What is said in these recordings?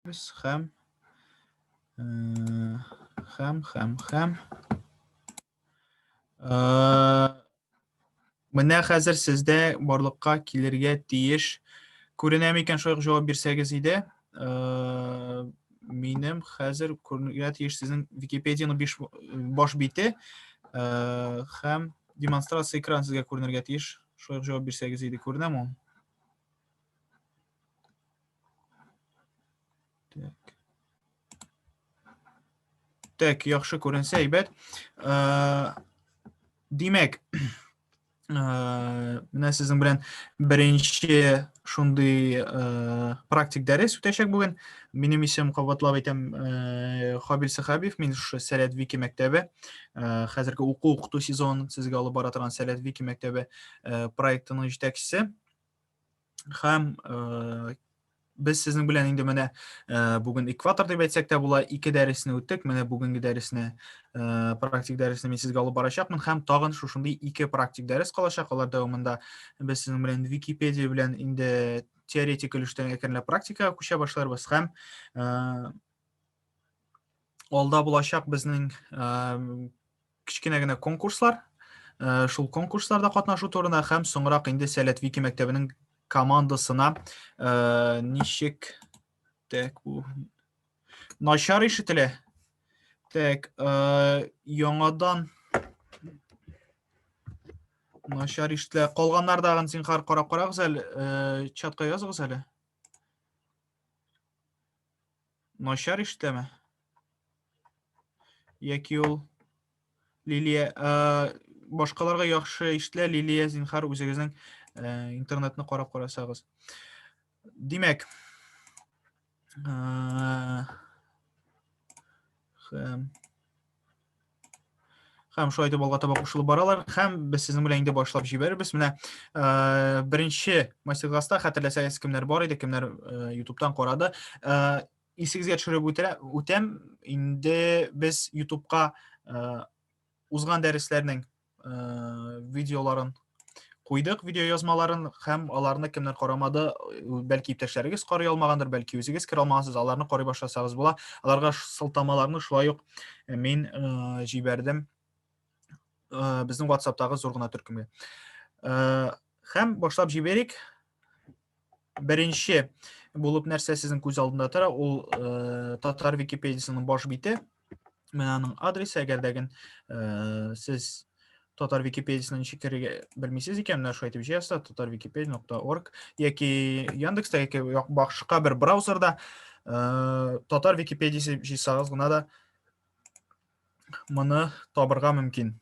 Һәм һәм һәм һәм менә хәзер сездә барлыкка килергә тиеш. Күренә микән, шулай ук җавап бирсәгез иде. Минем хәзер күренергә тиеш сезнең Википедияның биш баш бите һәм демонстрация экран сезгә күренергә тиеш. Шулай ук җавап бирсәгез иде, күренәме ул? Так. Так, яхшы күренсә, әйбәт. Э, димәк, э, менә сезнең белән беренче шундый э, практик дәрес үтәчәк бүген. Минем исем, кабатлап әйтәм, Хабил Сахабиев, мин шушы Сәләт Вики мәктәбе, хәзерге уку-укыту сезонын сезгә алып бара торган Сәләт Вики мәктәбе проектының җитәкчесе. Һәм без сезнең белән инде менә бүген экватор дип әйтсәк тә була, ике дәресне үттек. Менә бүгенге дәресне, практик дәресне мин сезгә алып барачакмын һәм тагын шушындый ике практик дәрес калачак. Алар дәвамында без сезнең белән Википедия белән инде теоретик өлештән әкренләп практикага күчә башларбыз һәм алда булачак безнең кечкенә генә конкурслар, э, шул конкурсларда катнашу турында һәм соңрак инде Сәләт Вики мәктәбенең командасына э, ничек так бу начар ишетелә. Так, э, яңадан начар ишетелә. Калганнар дагын зинһар карап карагыз әле, чатка языгыз әле. Начар ишетәме? Яки ул Лилия, э, башкаларга яхшы ишетелә, Лилия, зинһар, үзегезнең э, интернетны карап карасагыз. Димәк, э, һәм һәм шулай итеп алга таба кушылып баралар һәм без сезнең белән инде башлап җибәрербез. Менә э, беренче мастер-класста хәтерләсәгез, кемнәр бар иде, кемнәр э, YouTube'тан карады. Э, исегезгә төшереп үтә, үтәм, инде без YouTube'ка э, узган дәресләрнең э, видеоларын куйдык, видеоязмаларын, һәм аларны кемнәр карамады, бәлки иптәшләрегез карый алмагандыр, бәлки үзегез керә алмагансыз, аларны карый башласагыз була. Аларга сылтамаларны шулай ук э, мин э, җибәрдем э, безнең WhatsApp-тагы зур гына төркемгә. Э, һәм башлап җибәрик. Беренче булып нәрсә сезнең күз алдында тора, ул э, татар Википедиясенең баш бите. Менә аның адресы, әгәр дә э, сез татар Википедиясенә ничек керергә белмисез икән, менә шулай итеп җыясыз, tatarwikipedia.org яки Яндекста яки башка бер браузерда э, татар Википедиясе җыйсагыз гына да моны табырга мөмкин.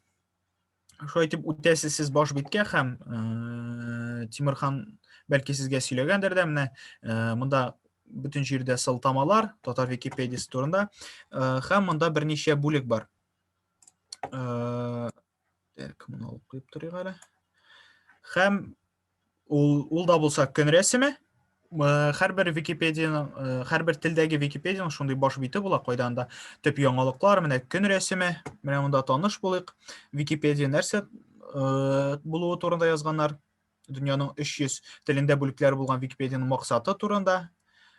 Шулай итеп үтәсез сез баш биткә һәм э, Тимерхан бәлки сезгә сөйләгәндер дә, менә э, монда бөтен җирдә сылтамалар татар Википедиясе турында э, һәм монда берничә бүлек бар. Так, моны алып куеп торыйк әле. Һәм Ул, ул да булса көн рәсеме. Һәрбер Википедияның, һәрбер телдәге Википедияның шундый баш бите була, кайда анда төп яңалыклар, менә көн рәсеме, менә монда таныш булыйк. Википедия нәрсә булуы турында язганнар. Дөньяның 300 телендә бүлекләре булган Википедияның максаты турында,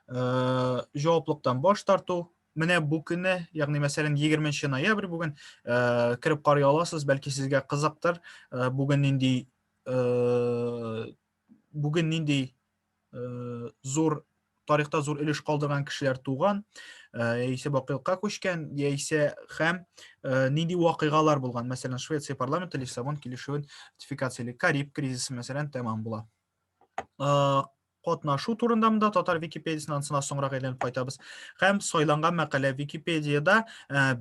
җаваплыктан баш тарту, менә бу көнне, ягъни мәсәлән 20 ноябрь бүген, кереп карый аласыз, бәлки сезгә кызыктыр, бүген нинди э, бүген нинди э, зур тарихта зур өлеш калдырган кешеләр туган, э, яисә бакыйлыкка күчкән, яисә һәм нинди вакыйгалар булган. Мәсәлән, Швеция парламенты Лиссабон килешүен ратификацияли. Кариб кризисы, мәсәлән, тәмам була. Катнашу турында монда татар Википедиясенә ансына соңрак әйләнеп кайтабыз. Һәм сайланган мәкалә Википедиядә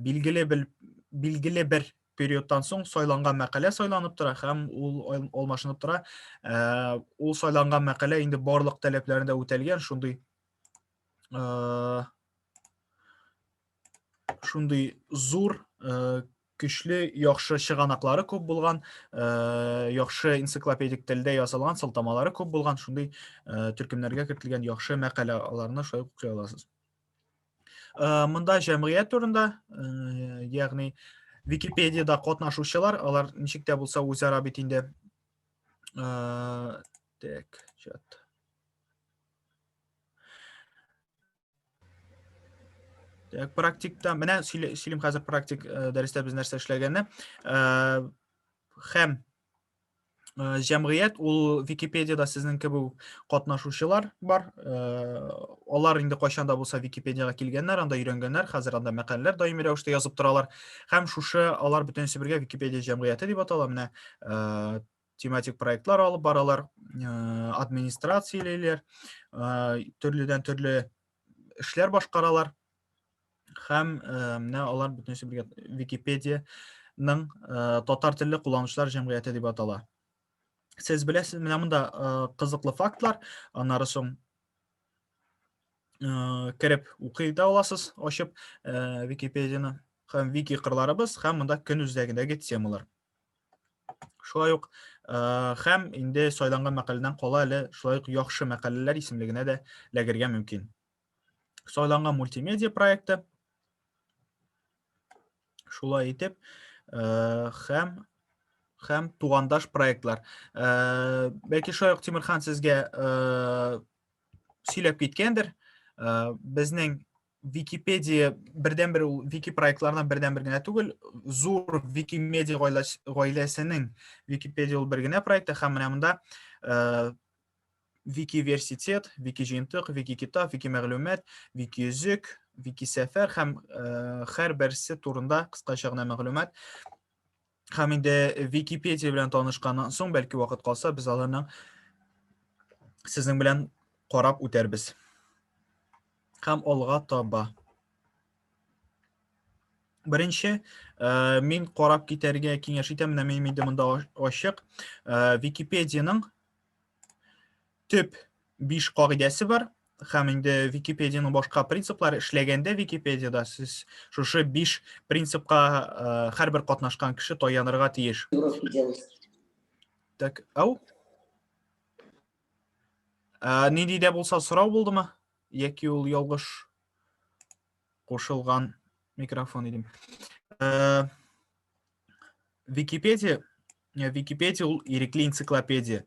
билгеле бер билгеле бер периодтан соң сайланган мәкалә сайланып тора һәм ул алмашынып тора. Э, ул сайланган мәкалә инде барлык таләпләрен дә үтәлгән, шундый э, шундый зур э, көчле, яхшы чыганаклары күп булган, яхшы энциклопедик телдә язылган, сылтамалары күп булган шундый төркемнәргә кертелгән яхшы мәкалә, аларны шулай укый аласыз. Э, монда җәмгыять турында, э, ягъни Википедияда катнашучылар, алар ничек тә булса үзара бит инде э, так, чат. Так, практикта, менә сөйлим хәзер практик дәрестә без нәрсә эшләгәнне. Һәм җәмгыять ул Википедиядә сезнең кебек үк катнашучылар бар. Алар инде кайчан да булса Википедиягә килгәннәр, анда өйрәнгәннәр, хәзер анда мәкаләләр даими рәвештә язып торалар. Һәм шушы алар бөтенесе бергә Википедия җәмгыяте дип атала. Менә тематик проектлар алып баралар, администрациялиләр, төрледән төрле эшләр башкаралар. Һәм менә алар бөтенесе бергә Википедияның татар телле кулланучылар җәмгыяте дип атала. Сез беләсез, менә монда кызыклы фактлар, аннары соң кереп укый да аласыз, ачып Википедияны һәм вики кырларыбыз һәм монда көн үзәгендәге темалар. Шулай ук һәм инде сайланган мәкаләдән кала әле шулай ук яхшы мәкаләләр исемлегенә дә эләгергә мөмкин. Сайланган мультимедиа проекты. Шулай итеп, һәм һәм тугандаш проектлар. Бәлки шулай ук Тимерхан сезгә сөйләп киткәндер. Безнең Википедия бердән-бер ул вики проектларынан бердән-бер генә түгел, зур Викимедиа гаиләсенең Википедия ул бер генә проекты һәм менә монда Викиверситет, Вики-җыентык, Вики-китап, Вики-мәгълүмат, Вики-өзек, Вики-сәфәр һәм һәрберсе турында кыскача гына мәгълүмат. Һәм инде Википедия белән танышканнан соң, бәлки вакыт калса, без аларның сезнең белән карап үтәрбез. Һәм алга таба. Беренче, мин карап китәргә киңәш итәм, менә минем инде монда ачык. Википедиянең төп 5 кагыйдәсе бар һәм инде Википедиянең башка принциплары эшләгәндә Википедиядә сез шушы 5 принципка һәрбер катнашкан кеше таянырга тиеш. Так, ау. Нинди дә булса сорау булдымы? Яки ул ялгыш кушылган микрофон идем. Википедия, Википедия ул ирекле энциклопедия.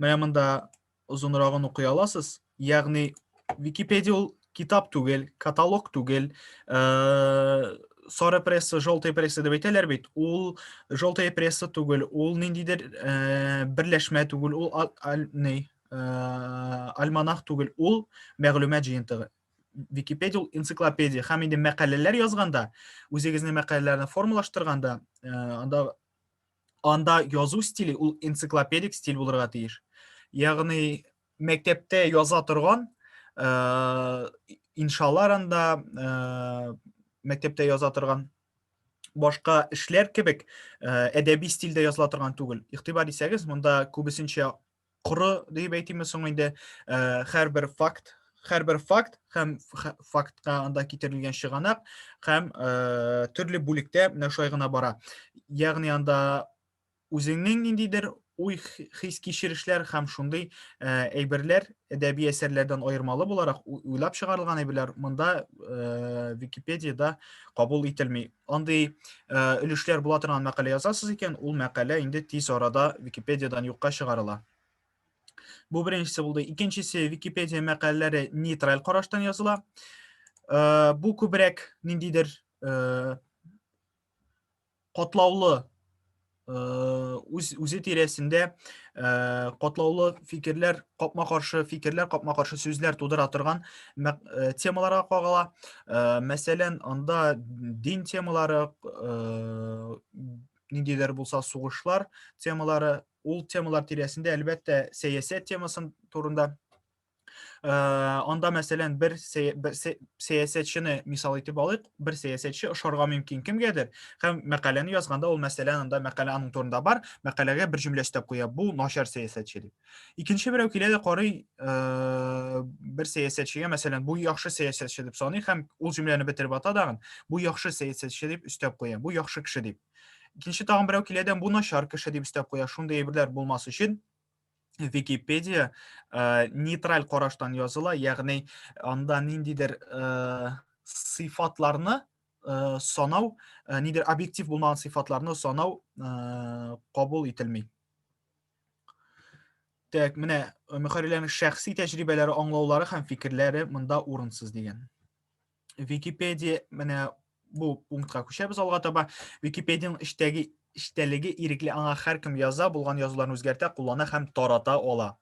Менә монда озынрагын укый аласыз. Ягъни Википедия ул китап түгел, каталог түгел, сары пресса, желтая пресса дип әйтәләр бит. Ул желтая пресса түгел, ул ниндидер берләшмә түгел, ул ни, альманах түгел, ул мәгълүмат җыентыгы. Википедия ул энциклопедия һәм инде мәкаләләр язганда, үзегезнең мәкаләләрне формалаштырганда, анда анда язу стиле ул энциклопедик стиль булырга тиеш. Ягъни мәктәптә яза торган иншалар анда, мәктәптә яза торган башка эшләр кебек әдәби стильдә языла торган түгел. Игътибар итсәгез, монда күбесенчә коры дип әйтимме соң инде, һәрбер факт, һәрбер факт һәм фактка анда китерелгән чыганак һәм төрле бүлектә менә шулай гына бара. Ягъни анда үзеңнең ниндидер уй хис кичерешләр һәм шундый әйберләр әдәби әсәрләрдән аермалы буларак уйлап чыгарылган әйберләр монда Википедиядә кабул ителми. Андый өлешләр була торган мәкалә язасыз икән, ул мәкалә инде тиз арада Википедиядән юкка чыгарыла. Бу беренчесе булды. Икенчесе, Википедия мәкаләләре нейтраль караштан языла. Бу күбрәк ниндидер катлаулы үз үзе тирәсендә катлаулы фикерләр, капма-каршы фикерләр, капма-каршы сүзләр тудыра торган темаларга кагыла. Мәсәлән, анда дин темалары, ниндиләр булса сугышлар темалары, ул темалар тирәсендә әлбәттә сәясәт темасын турында. Анда, мәсәлән, бер сәясәтчене мисал итеп алыйк, бер сәясәтче ошарга мөмкин кемгәдер, һәм мәкаләне язганда ул, мәсәлән, анда мәкалә аның турында бар, мәкаләгә бер җөмлә өстәп куя, бу начар сәясәтче дип. Икенче берәү килә дә карый, бер сәясәтчегә, мәсәлән, бу яхшы сәясәтче дип саный һәм ул җөмләне бетереп ата дагын, бу яхшы сәясәтче дип өстәп куя, бу яхшы кеше дип. Икенче тагын берәү килә дә, бу начар кеше дип өстәп куя. Шундый әйберләр булмас өчен Википедия нейтраль караштан языла, ягъни анда ниндидер сыйфатларны санау, ниндидер объектив булмаган сыйфатларны санау кабул ителми. Так, менә мөхәррирләрнең шәхси тәҗрибәләре, аңлаулары һәм фикерләре монда урынсыз дигән. Википедия менә бу пунктка күчәбез алга таба. Википедияның эчтәге эчтәлеге ирекле, аңа һәркем яза, булган язуларны үзгәртә, куллана һәм тарата ала.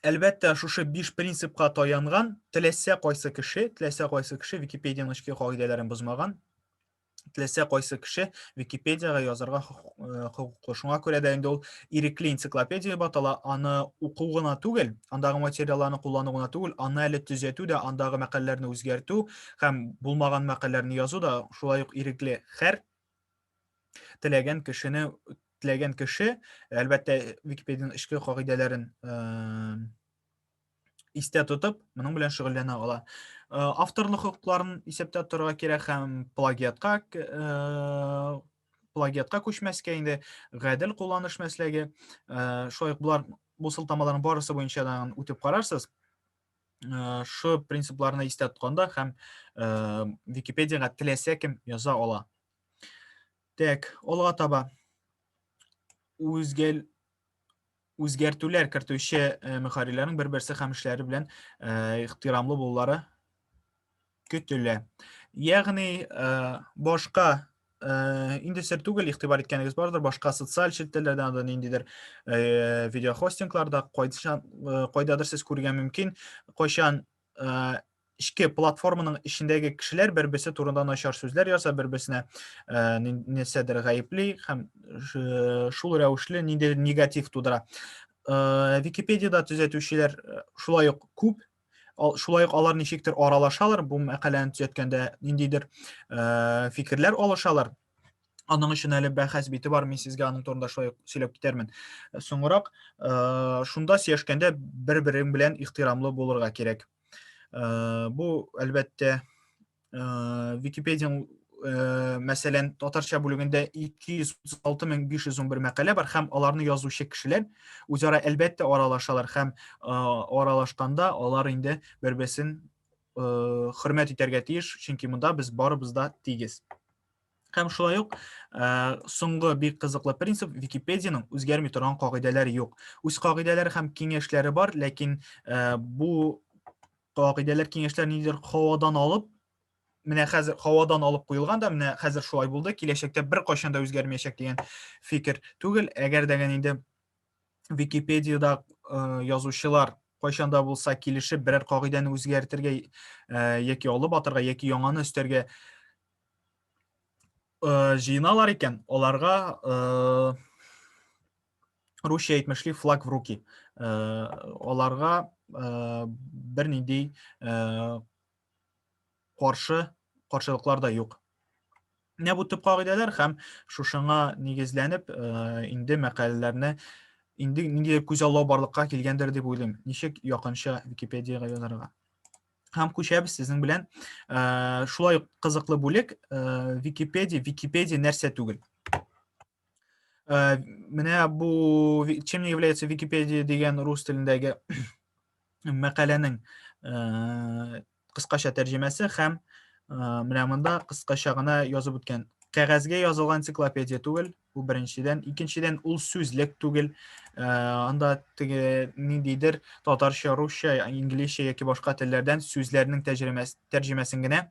Әлбәттә, шушы биш принципка таянган теләсә кайсы кеше, теләсә кайсы кеше Википедияның эчке кагыйдәләрен бозмаган, теләсә кайсы кеше Википедиягә язарга хокуклы. Шуңа күрә дә инде ул ирекле энциклопедия дип атала. Аны уку гына түгел, андагы материалларны куллану гына түгел, аны әле төзәтү дә, андагы мәкаләләрне үзгәртү һәм булмаган мәкаләләрне язу да шулай ук ирекле. Һәр теләгән кешене теләгән кеше, әлбәттә, Википедиянең эчке кагыйдәләрен истә тотып, моның белән шөгыльләнә ала. Авторлык хокукларын исәптә тотарга кирәк һәм плагиатка плагиатка күчмәскә инде гадел кулланыш мәсләге. Шулай ук болар бу сылтамаларның барысы буенча да үтеп карарсыз. Шу принципларны истә тотканда һәм Википедиягә теләсә кем яза ала. Так, алга таба үзгәл үзгәртүләр кертүче мөхәррирләрнең бер-берсе һәм эшләре белән ихтирамлы булулары көтелә. Ягъни башка инде сер түгел, игътибар иткәнегез бардыр, башка социаль челтәрләрдә анда ниндидер видеохостингларда кайчан кайдадыр сез күрергә мөмкин, кайчан эчке платформаның эчендәге кешеләр бер-берсе турында начар сүзләр яза, бер-берсенә нәрсәдер гаепли һәм шул рәвешле ниндидер негатив тудыра. Википедиядә төзәтүчеләр шулай ук күп, шулай ук алар ничектер аралашалар, бу мәкаләне төзәткәндә ниндидер фикерләр алышалар. Аның өчен әле бәхәс бите бар, мин сезгә аның турында шулай ук сөйләп китәрмен. Соңрак, шунда сөйләшкәндә бер-берең белән ихтирамлы булырга кирәк. Бу, әлбәттә, Википедия, мәсәлән, татарча бүлегендә 236511 мәкалә бар һәм аларны язучы кешеләр үзара әлбәттә аралашалар һәм аралашканда алар инде бер-берсен хөрмәт итәргә тиеш, чөнки монда без барыбыз да тигез. Һәм шулай ук соңгы бик кызыклы принцип Википедиянең үзгәрми торган кагыйдәләре юк. Үз кагыйдәләре һәм киңәшләре бар, ләкин бу кагыйдәләр, киңәшләр ниндидер һавадан алып, менә хәзер һавадан алып куелган да, менә хәзер шулай булды, киләчәктә беркайчан да үзгәрмәячәк дигән фикер түгел. Әгәр дә инде Википедиядә язучылар кайчан да булса килешеп берәр кагыйдәне үзгәртергә яки алып атырга, яки яңаны өстәргә җыеналар икән, аларга русча әйтмешли флаг в руки. Аларга бернинди каршы каршылыклар да юк. Менә бу төп кагыйдәләр һәм шушыңа нигезләнеп инде мәкаләләрне инде ниндидер күзаллау барлыкка килгәндер дип уйлыйм. Ничек якынча Википедиягә язарга. Һәм күчәбез сезнең белән. Шулай ук кызыклы бүлек Википедия, Википедия нәрсә түгел. Менә бу чем не является Википедия дигән рус телендәге мәкаләнең кыскача тәрҗемәсе һәм менә монда кыскача гына язып үткән. Кәгазьгә язылган энциклопедия түгел, бу беренчедән. Икенчедән, ул сүзлек түгел. Анда теге ниндидер татарча, русча, инглизчә яки башка телләрдән сүзләрнең тәрҗемәсен генә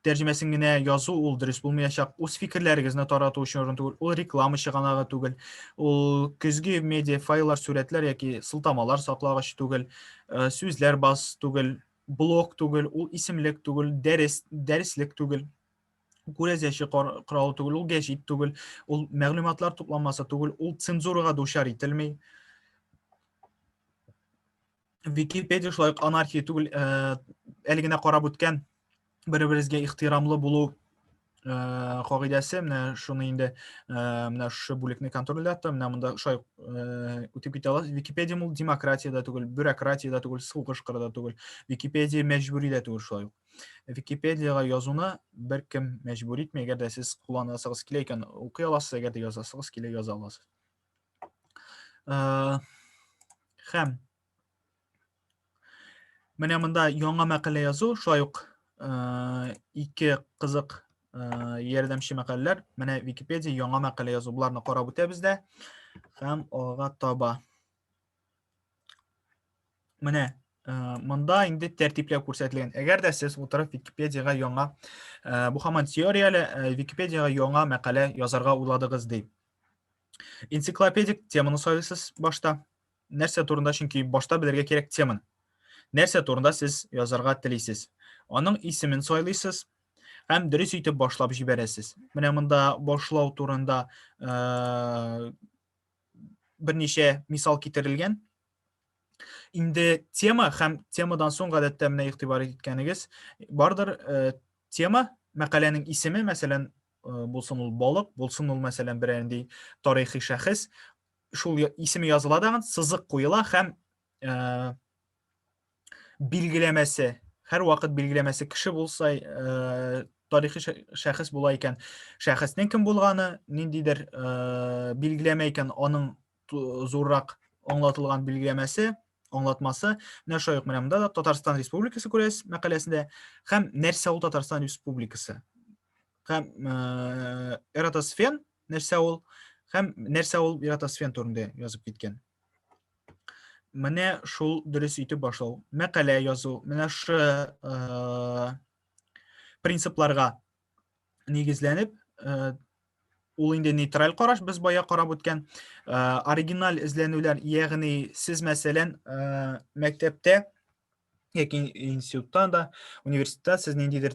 тәрҗемәсен генә язу ул дөрес булмаячак. Үз фикерләрегезне тарату өчен урын түгел, ул реклама чыганагы түгел, ул көзге медиа файллар, сурәтләр яки сылтамалар саклагыч түгел, сүзләр баз түгел, блог түгел, ул исемлек түгел, дәрес, дәреслек түгел, күрәзәче коралы түгел, ул гәҗит түгел, ул мәгълүматлар тупламасы түгел, ул цензурага дучар ителми. Википедия шулай ук анархия түгел, әле генә карап үткән бер-беребезгә ихтирамлы булу кагыйдәсе, менә шуны инде менә шушы бүлекне контрольдә тотам, менә монда шулай ук үтеп китә алабыз. Википедия ул демократия дә түгел, бюрократия дә түгел, сугыш кыры да түгел. Википедия мәҗбүри дә түгел шулай ук. Википедиягә язуны беркем мәҗбүр итми, әгәр дә сез кулланасыгыз килә икән, укый аласыз, әгәр дә язасыгыз килә, яза аласыз. Һәм менә монда яңа мәкалә язу, шулай ук ике кызык ярдәмче мәкаләләр. Менә Википедия яңа мәкалә язу, боларны карап үтәбез дә һәм алга таба. Менә монда инде тәртипләп күрсәтелгән. Әгәр дә сез утырып Википедиягә яңа, бу һаман теория әле, Википедиягә яңа мәкалә язарга уйладыгыз ди. Энциклопедик теманы сайлыйсыз башта. Нәрсә турында, чөнки башта белергә кирәк теманы. Нәрсә турында сез язарга телисез. Аның исемен сайлыйсыз һәм дөрес итеп башлап җибәрәсез. Менә монда башлау турында берничә мисал китерелгән. Инде тема һәм темадан соң гадәттә менә игътибар иткәнегез бардыр, тема, мәкаләнең исеме, мәсәлән, булсын ул балык, булсын ул, мәсәлән, берәр нинди тарихи шәхес, шул исеме языла дагын, сызык куела һәм билгеләмәсе, һәрвакыт билгеләмәсе кеше булса, тарихи шәхес була икән, шәхеснең кем булганы, ниндидер билгеләмә икән, аның зуррак аңлатылган билгеләмәсе, аңлатмасы. Менә шулай ук менә монда да Татарстан Республикасы күрәсез мәкаләсендә һәм нәрсә ул Татарстан Республикасы? Һәм Эратосфен нәрсә ул? Һәм нәрсә ул Эратосфен турында язып киткән. Менә шул дөрес итеп башлау, мәкалә язу, менә шы принципларга нигезләнеп, ул инде нейтраль караш, без бая карап үткән, оригиналь эзләнүләр, ягъни сез, мәсәлән, мәктәптә яки институтта да, университетта сез ниндидер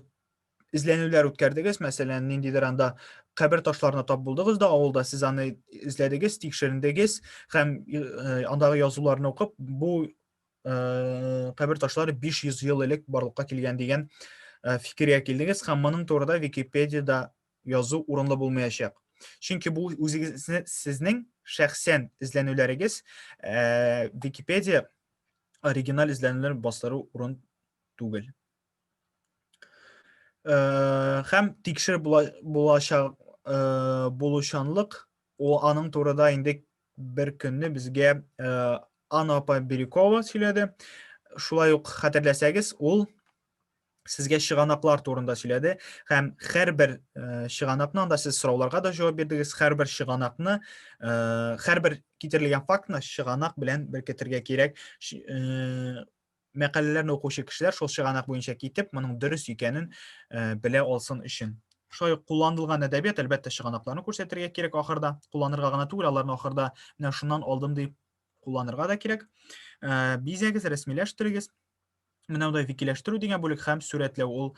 эзләнүләр үткәрдегез, мәсәлән, ниндидер анда кабер ташларына тап булдыгыз да авылда, сез аны эзләдегез, тикшерендегез һәм андагы язуларны укып, бу кабер ташлары 500 ел элек барлыкка килгән дигән фикергә килдегез һәм моның турында Википедиядә язу урынлы булмаячак. Чөнки бу үзегезне сезнең шәхсән эзләнүләрегез, Википедия оригиналь эзләнүләр бастыру урын түгел. Һәм тикшер булачак булучанлык, ул аның турыда инде бер көнне безгә Анна апа Бирюкова сөйләде. Шулай ук хәтерләсәгез, ул сезгә чыганаклар турында сөйләде һәм һәрбер чыганакны, анда сез сорауларга да җавап бирдегез, һәрбер чыганакны, һәрбер китерелгән фактны чыганак белән беркетергә кирәк. Мәкаләләрне укучы кешеләр шул чыганак буенча китеп, моның дөрес икәнен белә алсын өчен. Шулай ук кулланылган әдәбият, әлбәттә, чыганакларны күрсәтергә кирәк ахырда. Кулланырга гына түгел, аларны ахырда менә шуннан алдым дип кулланырга да кирәк. Бизәгез, рәсмиләштерегез. Менә монда викиләштерү дигән бүлек һәм сурәтләү ул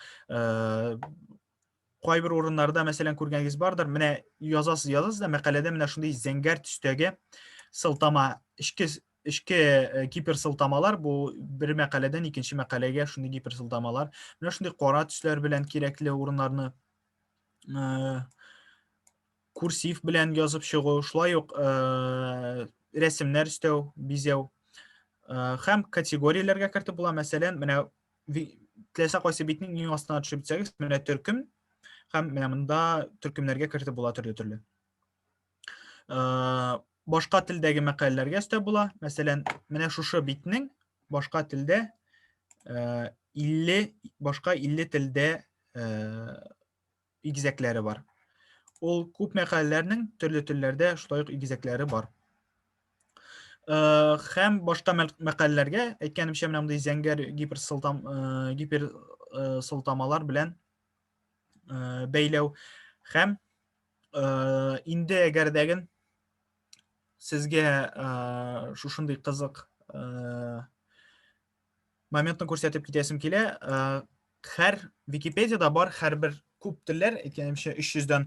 кайбер урыннарда, мәсәлән, күргәнегез бардыр, менә язасыз, язасыз да мәкаләдә менә шундый зәңгәр төстәге сылтама, эчке эчке гиперсылтамалар, бу бер мәкаләдән икенче мәкаләгә шундый гиперсылтамалар. Менә шундый кара төсләр белән кирәкле урыннарны курсив белән язып чыгу, шулай ук рәсемнәр өстәү, бизәү һәм категорияләргә кертеп була. Мәсәлән, менә теләсә кайсы битнең иң астына төшеп китсәгез, менә төркем һәм менә монда төркемнәргә кертеп була төрле-төрле. Башка телдәге мәкаләләргә өстәп була. Мәсәлән, менә шушы битнең башка телдә 50 башка 50 телдә игезәкләре бар. Ул күп мәкаләләрнең төрле телләрдә шулай ук игезәкләре бар. Һәм башка мәкаләләргә, әйткәнемчә, менә мондый зәңгәр гиперсылтам, гиперсылтамалар белән бәйләү. Һәм инде әгәр дәген сезгә шушындый кызык моментны күрсәтеп китәсем килә. Һәр Википедияда бар һәрбер күп телләр, әйткәнемчә, 300-дән,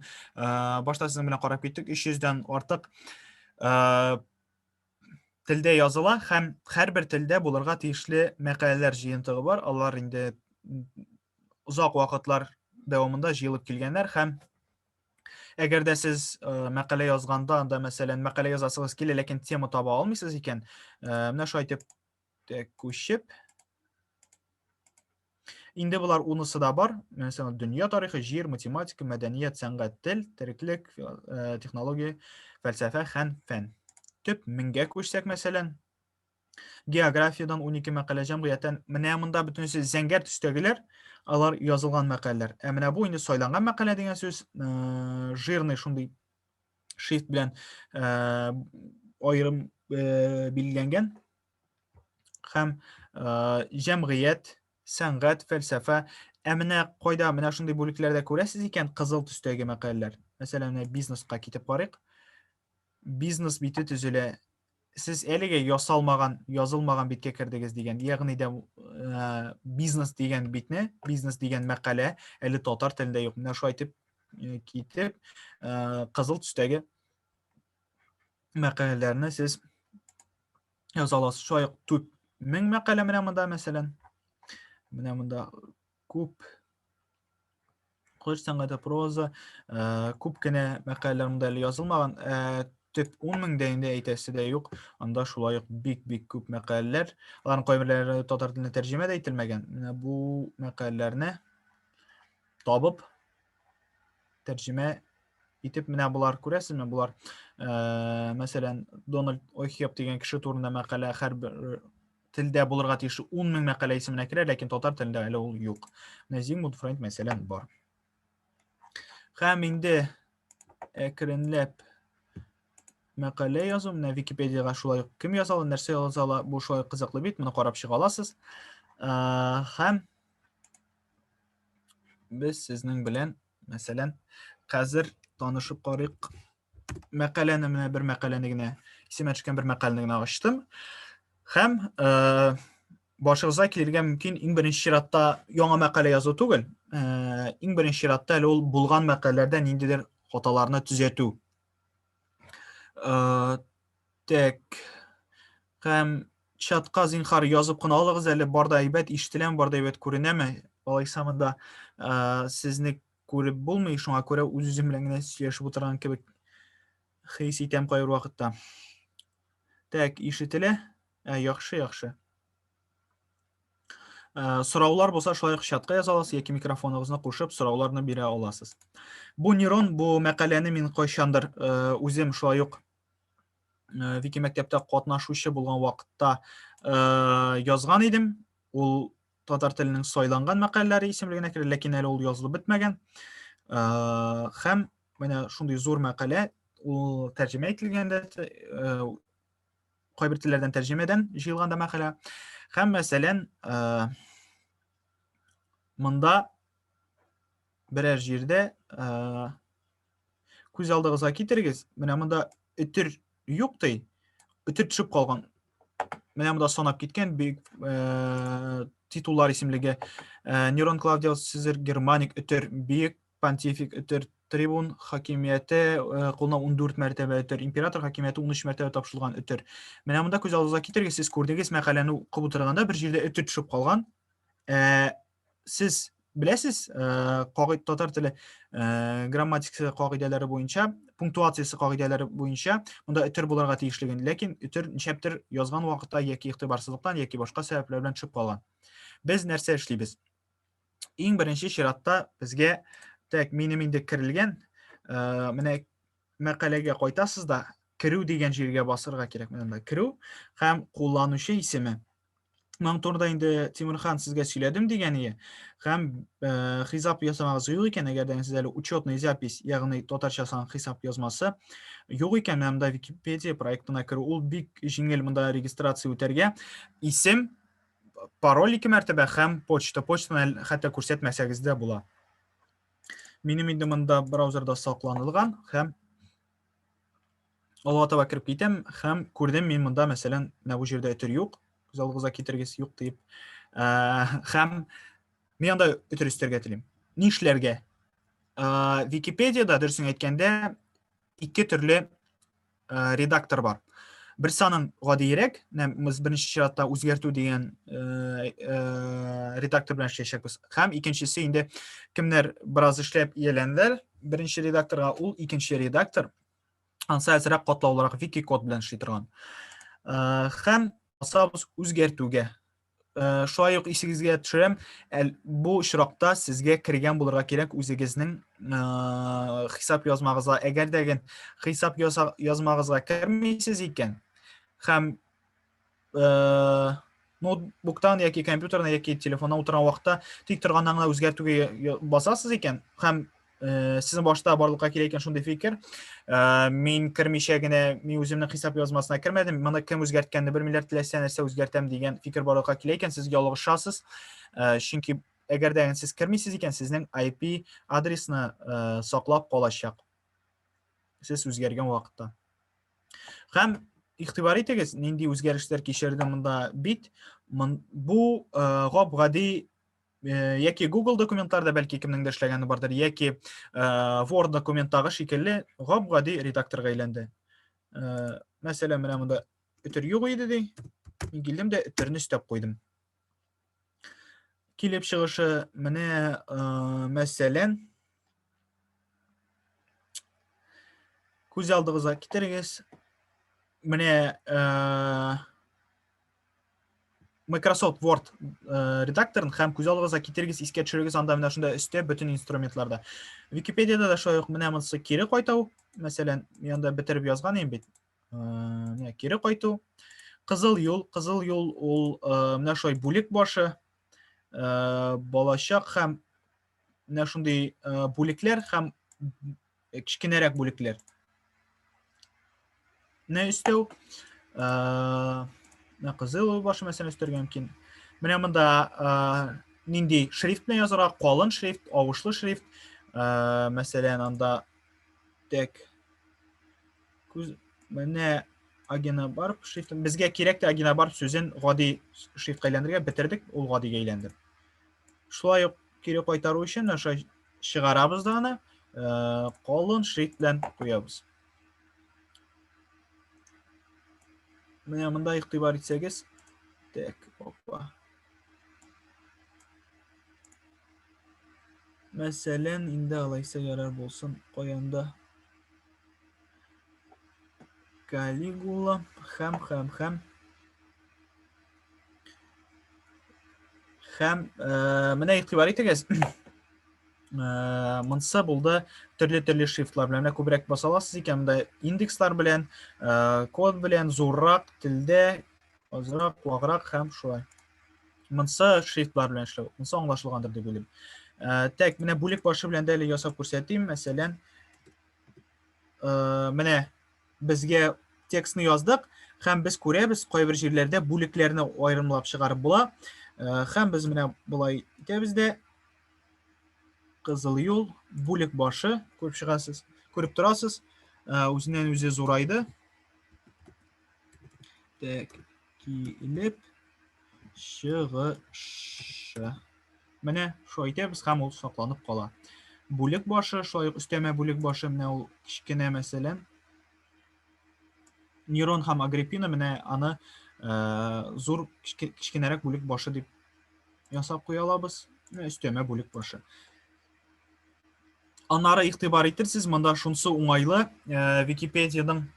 башта сезнең белән карап киттек, 300-дән артык телдә языла һәм һәрбер телдә булырга тиешле мәкаләләр җыентыгы бар. Алар инде озак вакытлар дәвамында җыелып килгәннәр һәм әгәр дә сез мәкалә язганда, анда, мәсәлән, мәкалә язасыгыз килә, ләкин тема таба алмыйсыз икән, менә шулай итеп күчеп, инде болар унысы да бар. Мәсәлән, дөнья тарихы, җир, математика, мәдәният, сәнгать, тел, тереклек, технология, фәлсәфә һәм фән. Төп меңгә күчсәк, мәсәлән, географиядан 12 мәкалә, җәмгыятьтән, менә монда бөтенесе зәңгәр төстәгеләр, алар язылган мәкаләләр. Ә менә бу инде сайланган мәкалә дигән сүз, жирный шундый шрифт белән аерым билгеләнгән. Һәм җәмгыять, сәнгать, фәлсәфә. Ә менә кайда менә шундый бүлекләрдә күрәсез икән кызыл төстәге мәкаләләр. Мәсәлән, менә бизнеска китеп карыйк. Бизнес бите төзелә. Сез әлегә ясалмаган, язылмаган биткә кердегез дигән, ягъни дә бизнес дигән битне, бизнес дигән мәкалә әле татар телендә юк. Менә шулай итеп китеп, кызыл төстәге мәкаләләрне сез яза аласыз. Шулай ук төп 1000 мәкалә менә монда, мәсәлән. Менә монда күп кылыч сәнгате, проза, күп кенә мәкаләләр монда әле язылмаган. Төп 10 меңдә инде әйтәсе дә юк. Анда шулай ук бик-бик күп мәкаләләр. Аларның кайберләре татар теленә тәрҗемә дә ителмәгән. Менә бу мәкаләләрне табып тәрҗемә итеп менә болар күрәсезме? Болар, мәсәлән, Дональд Ойхеп дигән кеше турында мәкалә һәрбер телдә булырга тиеш 10 мең мәкалә исеменә керә, ләкин татар телендә әле ул юк. Менә Зигмунд Фройд, мәсәлән, бар. Һәм инде әкренләп мәкалә язу, менә Википедиягә шулай ук кем яза ала, нәрсә яза ала, бу шулай кызыклы бит, моны карап чыга аласыз. Һәм без сезнең белән, мәсәлән, хәзер танышып карыйк. Мәкаләне, менә бер мәкаләне генә, исемә төшкән бер мәкаләне генә ачтым. Һәм башыгызга килергә мөмкин, иң беренче чиратта яңа мәкалә язу түгел, иң беренче чиратта әле ул булган мәкаләләрдә ниндидер хаталарны төзәтү. Так. Һәм чатка зинхар язып кына алыгыз әле, бар да әйбәт ишетеләме, бар да әйбәт күренәме? Алайса монда сезне күреп булмый, шуңа күрә үз-үзем белән генә сөйләшеп утырган кебек хис итәм кайбер вакытта. Так, ишетелә? Ә, яхшы, яхшы. Ә, сораулар булса, шулай ук чатка яза аласыз яки микрофоныгызны кушып сорауларны бирә аласыз. Бу нейрон, бу мәкаләне мин кайчандыр үзем шулай ук Вики мәктәптә катнашучы булган вакытта язган идем. Ул татар теленең сайланган мәкаләләре исемлегенә керә, ләкин әле ул язылып бетмәгән. Һәм менә шундый зур мәкалә, ул тәрҗемә ителгән дә, кайбер телләрдән тәрҗемәдән җыелган да мәкалә. Һәм мәсәлән, монда берәр җирдә күз алдыгызга китерегез, менә монда өтер юк ди, өтер төшеп калган. Менә монда санап киткән бик титуллар исемлеге. Нерон, Клавдиус, Цезарь, Германик, өтер, бөек понтифик, өтер, трибун хакимияте кулына 14 мәртәбә өтер, император хакимияте 13 мәртәбә тапшырылган өтер. Менә монда күз алдыгызга китерегез, сез күрдегез, мәкаләне укып утырганда бер җирдә өтер төшеп калган. Сез беләсез, татар теле грамматикасы кагыйдәләре буенча, пунктуациясе кагыйдәләре буенча монда өтер булырга тиешлеген, ләкин өтер ничәптер язган вакытта яки игътибарсызлыктан, яки башка сәбәпләр белән төшеп калган. Без нәрсә эшлибез? Иң беренче чиратта безгә, так, минем инде керелгән, менә мәкаләгә кайтасыз да, керү дигән җиргә басырга кирәк. Менә монда керү һәм кулланучы исеме. Моның турында инде Тимурхан сезгә сөйләдем дигән ие. Һәм хисап ясамагыз юк икән, әгәр дә сез әле учетный запись, ягъни татарча сан хисап язмасы юк икән, менә монда Википедия проектына керү ул бик җиңел, монда регистрация үтәргә. Исем, пароль ике мәртәбә һәм почта. Почтаны хәтта күрсәтмәсәгез дә була. Минем инде монда браузерда сакланылган һәм алга таба кереп китәм һәм күрдем мин монда, мәсәлән, менә бу җирдә өтер юк, күз алдыгызга китерегез, юк диеп. Һәм мин анда өтер өстәргә телим. Ни эшләргә? Википедиядә, дөресен әйткәндә, ике төрле редактор бар. Берсе аның гадиерәк, без беренче чиратта үзгәртү дигән редактор белән эшләячәкбез. Һәм икенчесе инде кемнәр бераз эшләп ияләнделәр беренче редакторга, ул икенче редактор. Ансы әзрәк катлаулырак вики-код белән эшли торган. Һәм басабыз үзгәртүгә. Шулай ук исегезгә төшерәм, бу очракта сезгә кергән булырга кирәк үзегезнең хисап язмагызга. Әгәр дә хисап язмагызга кермисез икән һәм ноутбуктан яки компьютердан яки телефоннан утырган вакытта тик торганнан гына үзгәртүгә басасыз икән һәм Сезнең башта барлыкка килә икән шундый фикер. Мин кермичә генә, мин үземнең хисап язмасына кермәдем. Моны кем үзгәрткәнне белмиләр, теләсә нәрсә үзгәртәм дигән фикер барлыкка килә икән, сез ялгышасыз. Чөнки әгәр дә сез кермисез икән, сезнең IP адресны саклап калачак. Сез үзгәргән вакытта. Һәм игътибар итегез, нинди үзгәрешләр кичерде монда бит. Бу гап-гади яки Google документларда бәлки кемнең дә эшләгәне бардыр, яки Word документтагы шикелле гап-гади редакторга әйләнде. Мәсәлән, менә монда өтер юк иде ди. Мин килдем дә өтерне өстәп куйдым. Килеп чыгышы менә, мәсәлән, күз алдыгызга китерегез. Менә Microsoft Word редакторын һәм күз алдыгызга китерегез, искә төшерегез, анда менә шунда өстә бөтен инструментларда. Википедиядә дә шулай ук менә монысы кире кайту, мәсәлән, мин анда бетереп язган идем бит. Менә кире кайту. Кызыл юл, кызыл юл ул менә шулай бүлек башы, балачак һәм менә шундый бүлекләр һәм кечкенәрәк бүлекләр. Не өстәү. Менә кызыл башы мәсәлән өстәргә мөмкин. Менә монда нинди шрифт белән язарга, калын шрифт, авышлы шрифт. Мәсәлән, анда тек күз менә Агенобарб шрифтын безгә кирәк тә Агенобарб сүзен гади шрифтка әйләндерергә бетердек, ул гадигә әйләнде. Шулай ук кире кайтару өчен аша чыгарабыз да аны, калын шрифт белән куябыз. Менә монда игътибар итсәгез, так, опа. Мәсәлән, инде алайса ярар булсын, каянда Калигула һәм һәм һәм һәм менә игътибар итегез, монысы булды төрле-төрле шрифтлар белән. Менә күбрәк баса аласыз икән, монда индекслар белән, код белән, зуррак телдә, азрак, ваграк һәм шулай. Монысы шрифтлар белән эшләү. Монысы аңлашылгандыр дип уйлыйм. Так, менә бүлек башы белән дә әле ясап күрсәтим. Мәсәлән, менә безгә текстны яздык һәм без күрәбез, кайбер җирләрдә бүлекләрне аерымлап чыгарып була. Һәм без менә болай итәбез дә кызыл юл, бүлек башы күреп чыгасыз, күреп торасыз. Үзеннән үзе зурайды. Так, килеп чыгышы. Менә шулай итәбез һәм ул сакланып кала. Бүлек башы, шулай ук өстәмә бүлек башы, менә ул кечкенә мәсәлән. Нерон һәм Агриппина менә аны зур кечкенәрәк бүлек башы дип ясап куя алабыз. Менә өстәмә бүлек башы. Аннары игътибар итерсез, монда шунсы уңайлы, Википедиянең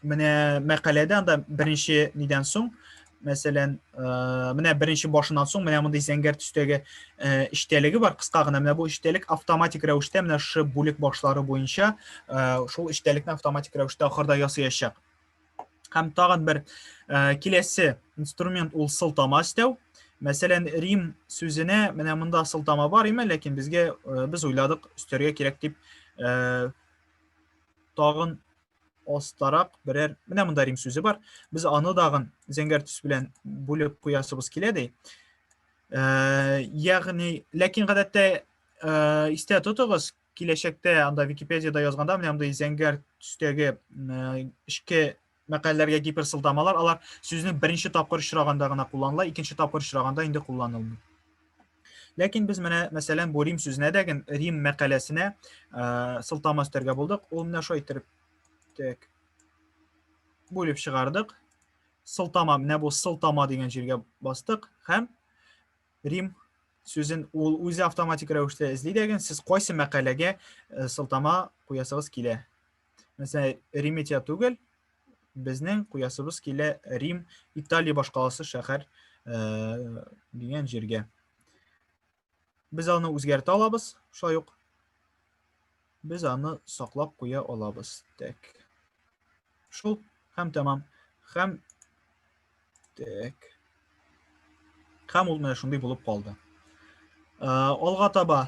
менә мәкаләдә анда беренче нидән соң, мәсәлән, менә беренче башыннан соң менә мондый зәңгәр төстәге эчтәлеге бар, кыска гына. Менә бу эчтәлек автоматик рәвештә менә шушы бүлек башлары буенча шул эчтәлекне автоматик рәвештә ахырда ясаячак. Һәм тагын бер киләсе инструмент ул сылтама өстәү. Мәсәлән, Рим сүзенә менә монда сылтама бар име, ләкин безгә без уйладык өстәргә кирәк дип тагын астарак берәр менә монда Рим сүзе бар. Без аны дагын зәңгәр төс белән бүлеп куясыбыз килә ди. Ягъни, ләкин гадәттә истә тотыгыз, киләчәктә анда Википедиядә язганда менә мондый зәңгәр төстәге эчке мәкаләләргә гиперсылтамалар, алар сүзнең беренче тапкыр очраганда гына кулланыла, икенче тапкыр очраганда инде кулланылмый. Ләкин без менә, мәсәлән, бу Рим сүзенә дә Рим мәкаләсенә сылтама өстәргә булдык. Ул менә шулай иттереп так бүлеп чыгардык. Сылтама, менә бу сылтама дигән җиргә бастык һәм Рим сүзен ул үзе автоматик рәвештә эзли дәген, сез кайсы мәкаләгә сылтама куясыгыз килә. Мәсәлән, Риметия түгел, безнең куясыбыз килә Рим, Италия башкаласы шәһәр дигән җиргә. Без аны үзгәртә алабыз, шулай ук. Без аны саклап куя алабыз. Так. Шул һәм тәмам. Һәм так. Һәм ул менә шундый булып калды. Алга таба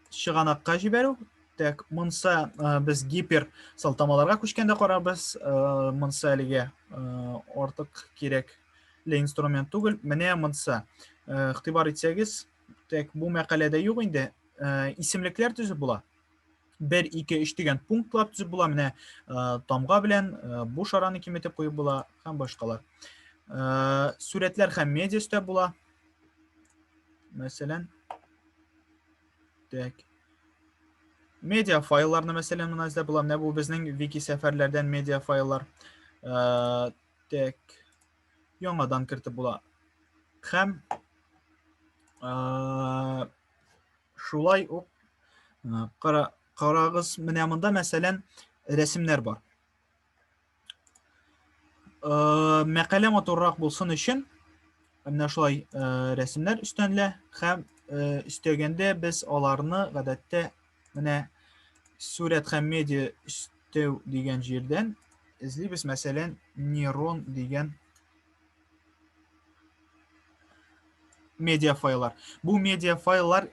чыганакка җибәрү. Так, монса без гипер сылтамаларга күчкәндә карарбыз. Монса әлегә артык кирәкле инструмент түгел. Менә монса. Игътибар итсәгез, так бу мәкаләдә юк инде. Исемлекләр төзеп була. 1, 2, 3 дигән пунктлар төзеп була. Менә тамга белән буш араны киметеп куеп була һәм башкалар. Сүрәтләр һәм медиа өстәп була. Мәсәлән, так. Медиа файлларны мәсәлән моны эзләп була. Менә бу безнең вики сәфәрләрдән медиа файллар. Так. Яңадан кертеп була. Һәм шулай ук карагыз, менә монда мәсәлән рәсемнәр бар. Мәкалә матуррак булсын өчен менә шулай рәсемнәр өстәнелә һәм өстәгәндә без аларны гадәттә менә сурәт һәм медиа өстәү дигән җирдән эзлибез, мәсәлән, нейрон дигән медиа файллар. Бу медиа файллар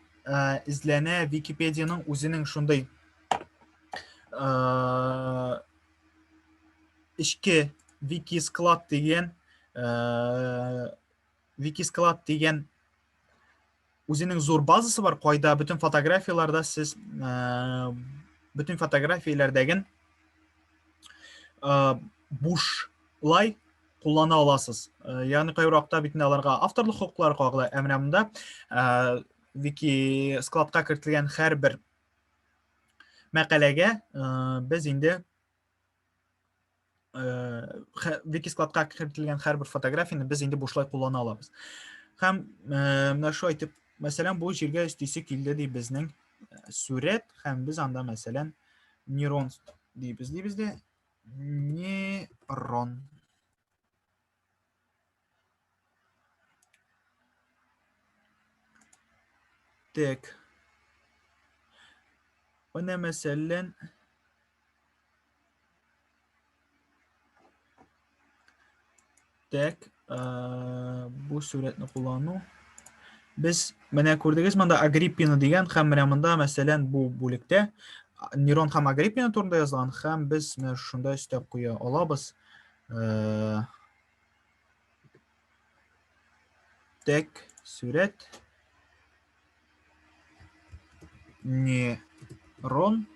эзләнә Википедиянең үзенең шундый эчке Викисклад дигән Викисклад дигән үзенең зур базасы бар, кайда бөтен фотографияләрдә сез бөтен фотографияләрдәген бушлай куллана аласыз. Ягъни кайбер вакытта бит инде аларга авторлык хокуклары кагыла, ә менә монда Вики складка кертелгән һәрбер мәкаләгә без инде Вики складка кертелгән һәрбер фотографияне без инде бушлай куллана алабыз. Һәм менә шулай итеп, мәсәлән, бу җиргә өстисе килде ди безнең сурәт, һәм без анда, мәсәлән, нейрон дибез дибез дә, нейрон. Так. Менә мәсәлән, Так, бу сурәтне куллану. Без менә күрдегез монда Агриппина дигән һәм менә монда мәсәлән бу бүлектә Нерон һәм Агриппина турында язылган һәм без менә шунда өстәп куя алабыз. Так, сурәт. Нерон.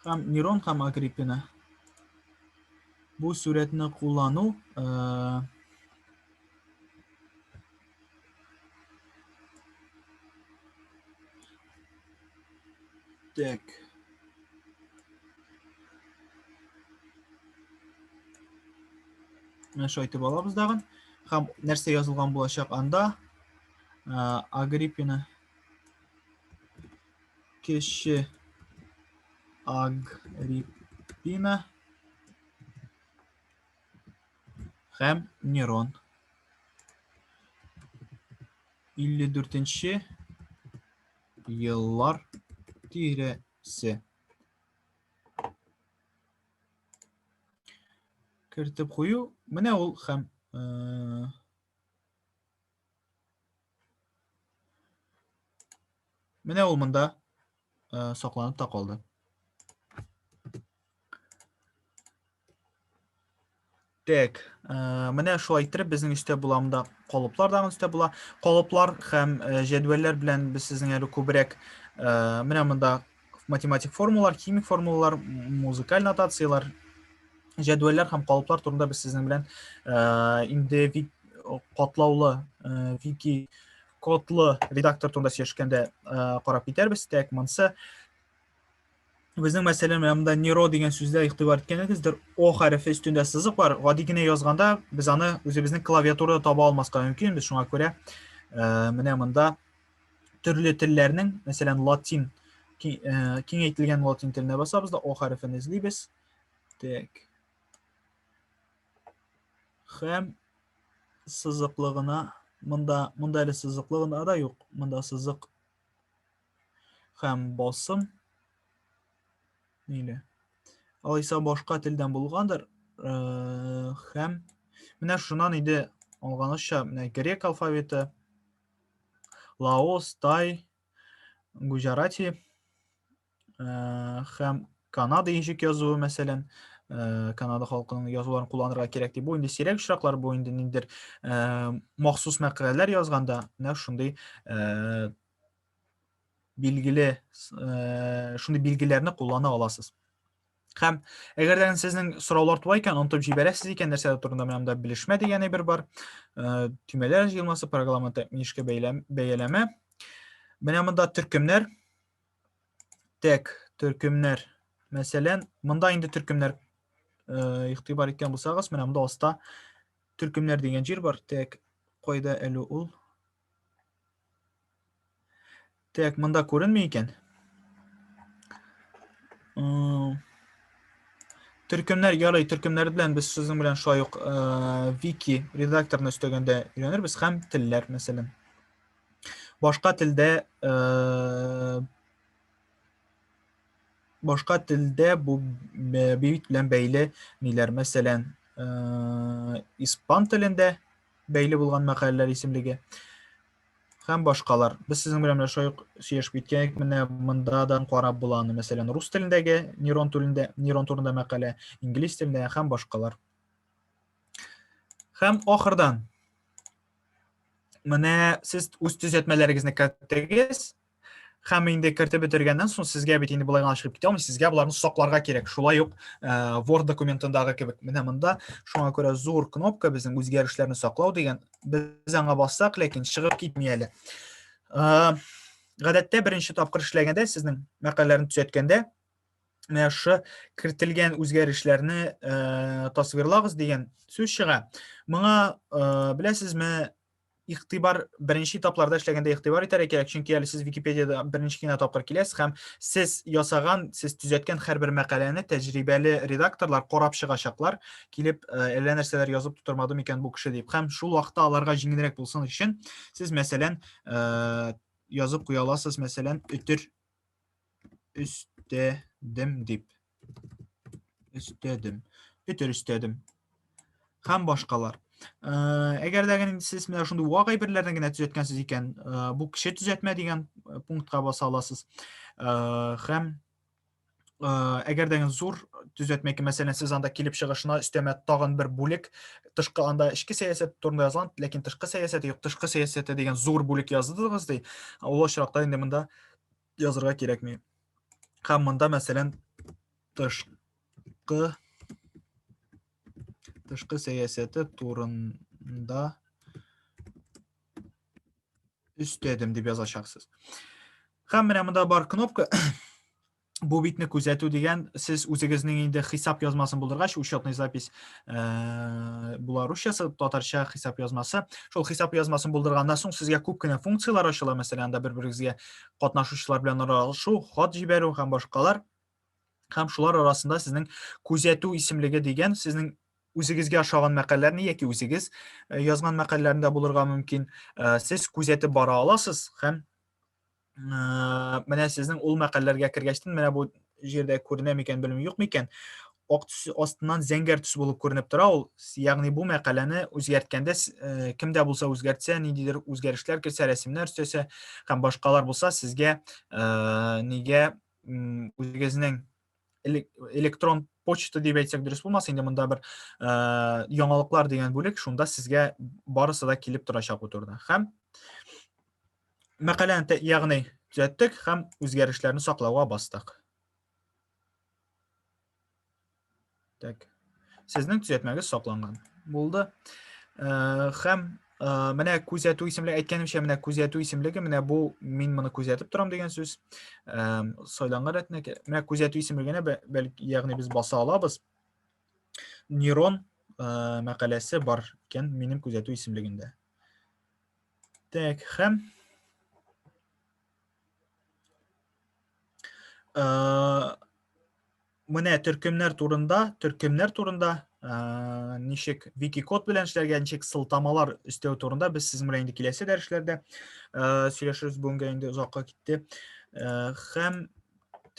Һәм Нерон һәм Агриппина. Бу сурәтне куллану Так. Менә шулай итеп алабыз дагын. Һәм нәрсә язылган булачак анда? Агриппина кече Агриппина һәм Нерон. 54 еллар тирәсе. Кертеп кую. Менә ул һәм менә ул монда сакланып та калды. Так, менә шулай иттереп безнең өстә була монда калыплар да өстә була. Калыплар һәм җәдвәлләр белән без сезнең әле күбрәк менә монда математик формулалар, химик формулалар, музыкаль нотацияләр, җәдвәлләр һәм калыплар турында без сезнең белән инде катлаулы вики кодлы редактор турында сөйләшкәндә карап китәрбез. Так, монсы Безнең мәсәлән, менә монда Неро дигән сүздә игътибар иткәнегездер, О хәрефе өстендә сызык бар. Гади генә язганда без аны үзебезнең клавиатурада таба алмаска мөмкинбез. Шуңа күрә менә монда төрле телләрнең, мәсәлән, латин киңәйтелгән латин теленә басабыз да О хәрефен эзлибез. Так. Һәм сызыклыгына монда монда әле сызыклыгына да юк. Монда сызык һәм басым ниле алайса башка телдән булгандыр һәм менә шуннан инде алганыча менә грек алфавиты лаос тай Гуҗарати һәм Канада ничек язуы, мәсәлән, Канада халкының язуларын кулланырга кирәк дип. Бу инде сирәк очраклар, бу инде ниндидер махсус мәкаләләр язганда менә шундый билгеле шундый билгеләрне куллана аласыз. Һәм әгәр дә сезнең сораулар туа икән, онытып җибәрәсез икән, нәрсә турында менә монда белешмә дигән әйбер бар. Төймәләр җыелмасы, программа тәэмин бәяләмә. Менә монда төркемнәр. Тек төркемнәр. Мәсәлән, монда инде төркемнәр игътибар иткән булсагыз, менә монда аста төркемнәр дигән җир бар. Тек кайда әле ул? Так, монда күренми икән. Төркемнәр ярый, төркемнәр белән без сезнең белән шулай ук вики редакторны өстәгәндә өйрәнербез һәм телләр, мәсәлән. Башка телдә башка телдә бу бит белән бәйле ниләр, мәсәлән, испан телендә бәйле булган мәкаләләр исемлеге һәм башкалар. Без сезнең белән менә шулай ук сөйләшеп киткән идек, менә монда да карап була аны, мәсәлән, рус телендәге нейрон телендә, нейрон турында мәкалә, инглиз телендә һәм башкалар. Һәм ахырдан менә сез үз төзәтмәләрегезне керттегез, Һәм инде кертеп бетергәннән соң сезгә бит инде болай гына чыгып китә алмый, сезгә боларны сакларга кирәк. Шулай ук э, Word документындагы кебек. Менә монда шуңа күрә зур кнопка безнең үзгәрешләрне саклау дигән. Без аңа бассак, ләкин чыгып китми әле. Э, гадәттә беренче тапкыр эшләгәндә сезнең мәкаләләрне төзәткәндә менә шушы кертелгән үзгәрешләрне э, тасвирлагыз дигән сүз чыга. Моңа э, беләсезме, игътибар беренче этапларда эшләгәндә игътибар итәргә кирәк, чөнки әле сез Википедиядә беренче генә тапкыр киләсез һәм сез ясаган, сез төзәткән һәрбер мәкаләне тәҗрибәле редакторлар карап чыгачаклар, килеп э, әллә нәрсәләр язып тутырмады микән бу кеше дип. Һәм шул вакытта аларга җиңелрәк булсын өчен сез мәсәлән э, язып куя аласыз, мәсәлән, өтер өстәдем дип. Өстәдем. Өтер өстәдем. Һәм башкалар. Э, әгәр дә инде сез менә шундый вак әйберләрне генә төзәткәнсез икән, э, бу кеше төзәтмә дигән э, пунктка баса аласыз. Һәм әгәр дә зур төзәтмә икән, мәсәлән, сез анда килеп чыгышына өстәмә тагын бер бүлек, тышкы анда эчке сәясәт турында язылган, ләкин тышкы сәясәте юк, тышкы сәясәте дигән зур бүлек яздыгыз ди. Ул очракта инде монда язырга кирәкми. Һәм монда, мәсәлән, тышкы тышкы сәясәте турында өстәдем дип язачаксыз. Һәм менә монда бар кнопка бу битне күзәтү дигән, сез үзегезнең инде хисап язмасын булдыргач, учетный запись э, була русчасы, татарча хисап язмасы. Шул хисап язмасын булдырганнан соң сезгә күп кенә функцияләр ачыла, мәсәлән, анда бер-берегезгә катнашучылар белән аралашу, хат җибәрү һәм башкалар. Һәм шулар арасында сезнең күзәтү исемлеге дигән сезнең үзегезгә ошаган мәкаләләрне яки үзегез э, язган мәкаләләрне дә булырга мөмкин. Э, сез күзәтеп бара аласыз һәм э, менә сезнең ул мәкаләләргә кергәчтен менә бу җирдә күренә микән белмим юк микән ак төс астыннан зәңгәр төс булып күренеп тора ул ягъни бу мәкаләне үзгәрткәндә кем дә булса үзгәртсә ниндидер үзгәрешләр керсә рәсемнәр өстәсә һәм башкалар булса сезгә нигә үзегезнең электрон почта дип әйтсәк дөрес булмас инде монда бер яңалыклар дигән бүлек шунда сезгә барысы да килеп торачак бу турыда һәм мәкаләне ягъни төзәттек һәм үзгәрешләрне саклауга бастык Так. Сезнең төзәтмәгез сакланган. Булды. Э, һәм э, менә күзәтү исемлеге әйткәнемчә, менә күзәтү исемлеге, менә бу мин моны күзәтеп торам дигән сүз. Э, сайланган рәтенә менә күзәтү исемлегенә бәлки, ягъни без баса алабыз. Нейрон мәкаләсе бар икән минем күзәтү исемлегендә. Так, һәм менә төркемнәр турында, төркемнәр турында, ничек вики-код белән эшләргә, ничек сылтамалар өстәү турында без сезнең белән инде киләсе дәресләрдә сөйләшербез. Бүгенгә инде озакка китте. Һәм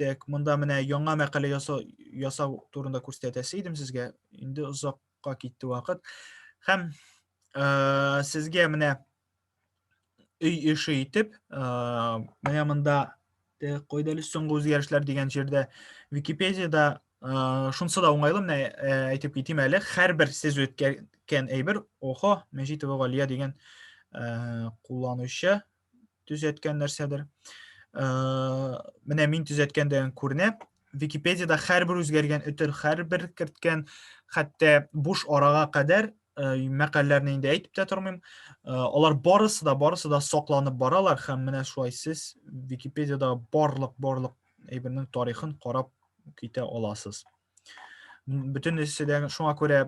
так, монда менә яңа мәкалә ясау, ясау турында күрсәтәсе идем сезгә. Инде озакка китте вакыт. Һәм сезгә менә өй эше итеп, менә монда Кайда әле соңгы үзгәрешләр дигән җирдә Википедиядә шунысы да уңайлы, менә әйтеп китим әле, һәрбер сез үткән әйбер, охо, Мәҗитова Галия дигән кулланучы төзәткән нәрсәдер. Менә мин төзәткәндән күренә, Википедиядә һәрбер үзгәргән өтер, һәрбер керткән, хәтта буш арага кадәр мәкальләрне инде әйтеп тә тормыйм. Алар барысы да, барысы да сакланып баралар һәм менә шулай сез Википедиядә барлык барлык әйбернең тарихын карап китә аласыз. Бөтенесе дә шуңа күрә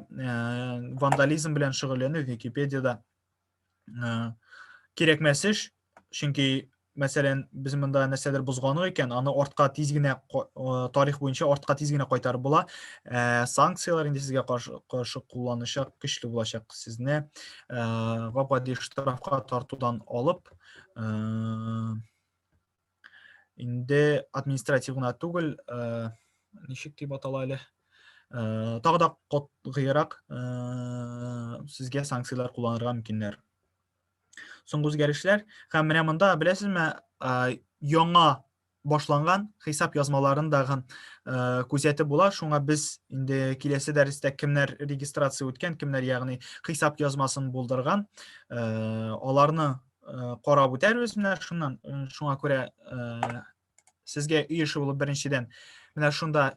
вандализм белән шөгыльләнү Википедиядә кирәкмәс эш, чөнки мәсәлән, без монда нәрсәдер бозганык икән, аны артка тиз генә тарих буенча артка тиз генә кайтарып була. Санкцияләр инде сезгә каршы, каршы кулланычак, көчле булачак. Сезне гап-гади штрафка тартудан алып, инде административ гына түгел, ничек дип атала әле? Тагы да катгыйрак сезгә санкцияләр кулланырга мөмкиннәр. Соңгы үзгәрешләр һәм менә монда беләсезме, яңа башланган хисап язмаларын дагы күзәтеп була. Шуңа без инде киләсе дәрестә кемнәр регистрация үткән, кемнәр ягъни хисап язмасын булдырган, аларны карап үтәрбез менә шуннан. Шуңа күрә сезгә өй эше булып беренчедән менә шунда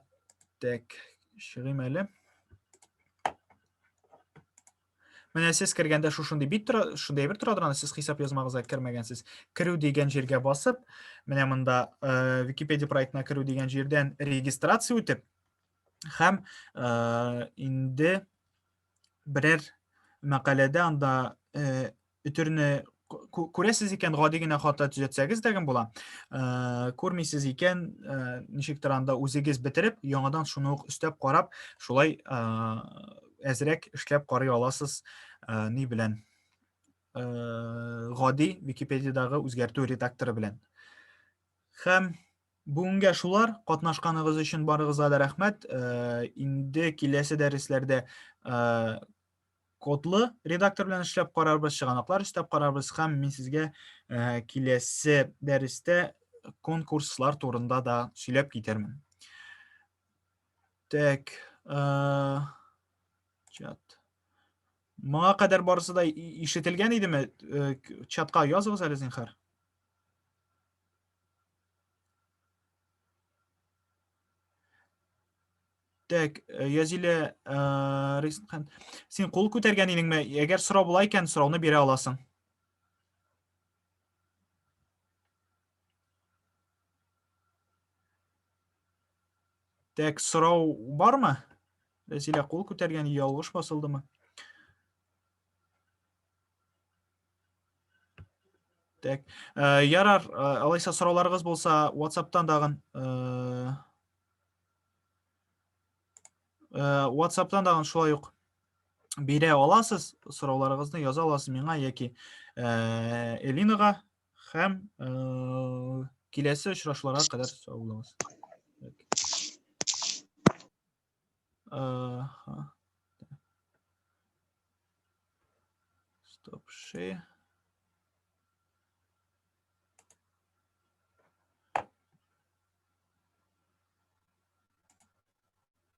так чыгыйм әле. Менә сез кергәндә шушындый бит тора, шундый әйбер торадыр, аны сез хисап язмагызга кермәгәнсез. Керү дигән җиргә басып, менә монда Википедия проектына керү дигән җирдән регистрация үтеп һәм инде берәр мәкаләдә анда өтерне күрәсез икән, гади генә хата төзәтсәгез дә була. Күрмисез икән, ничектер анда үзегез бетереп, яңадан шуны ук өстәп карап, шулай әзрәк эшләп карый аласыз ни белән. Гади Википедиядагы үзгәртү редакторы белән. Һәм бүгенгә шулар. Катнашканыгыз өчен барыгызга да рәхмәт. Инде киләсе дәресләрдә кодлы редактор белән эшләп карарбыз, чыганаклар өстәп карарбыз һәм мин сезгә киләсе дәрестә конкурслар турында да сөйләп китермен. Так, чат. Моңа кадәр барысы да ишетелгән идеме? Чатка языгыз әле, зинһар. Так, Язилә, син кул күтәргән идеңме? Әгәр сорау була икән, сорауны бирә аласың. Так, сорау бармы? Рәзилә кул күтәргән, ялгыш басылдымы? Так, ярар, алайса сорауларыгыз булса, WhatsApp-тан дагын WhatsApp-тан дагын шулай ук бирә аласыз, сорауларыгызны яза аласыз миңа яки Элинага һәм киләсе очрашуларга кадәр сау булыгыз. Ага. Стоп share.